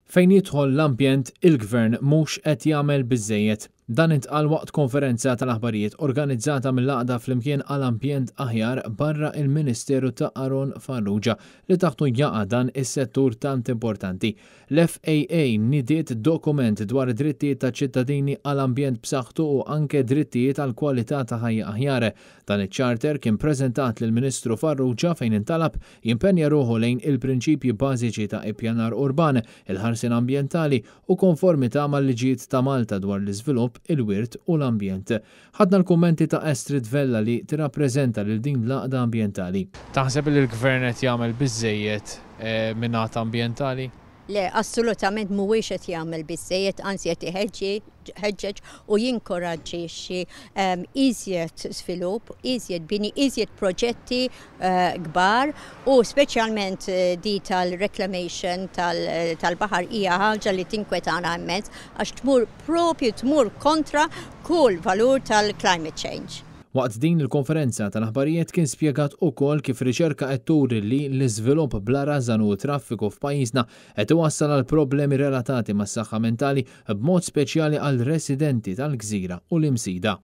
Fejn jidħol l-ambjent, il-Gvern mhux qed jagħmel biżżejjed. Dan intqal waqt konferenza tal-aħbarijiet organizzata mill-Għaqda Flimkien għal Ambjent Aħjar barra il-Ministeru ta' Aaron Farrugia li taħtu jaqa' dan is-settur tant importanti. L-FAA nidiet dokument dwar drittijiet ta' ċittadini għal ambjent b'saħħtu u anke drittijiet għal kwalità ta' ħajja aħjar. Dan iċ-charter kien preżentat lill-Ministru Farrugia fejn intalab jimpenja ruħu lejn il-prinċipji bażiċi ta' ippjanar urban, il-ħarsien ambjentali u konformità mal-liġijiet ta' Malta dwar l-iżvilupp, il-wirt u l-ambjent. Ħadna l-kummenti ta' Astrid Vella li tirrappreżenta lil din l-għaqda ambjentali. Taħseb li l-Gvern qed jagħmel biżżejjed mil-lat ambjentali? Le, assolutament mhuwiex qed jagħmel biżżejjed, anzi qed iħeġġeġ u jinkoraġġixxi iżjed svilupp, iżjed bini, iżjed proġetti kbar u speċjalment di tal-reclamation tal-baħar hija ħaġa li tinkwetana immens għax tmur propju tmur kontra kull valur tal-climate change. Waqt din il-konferenza tal-aħbarijiet kien spjegat ukoll kif riċerka qed turi li l-iżvilupp bla rażan u traffiku f'pajjiżna qed iwassal għal problemi relatati mas-saħħa mentali, b'mod speċjali għal residenti tal-Gżira u l-Imsida.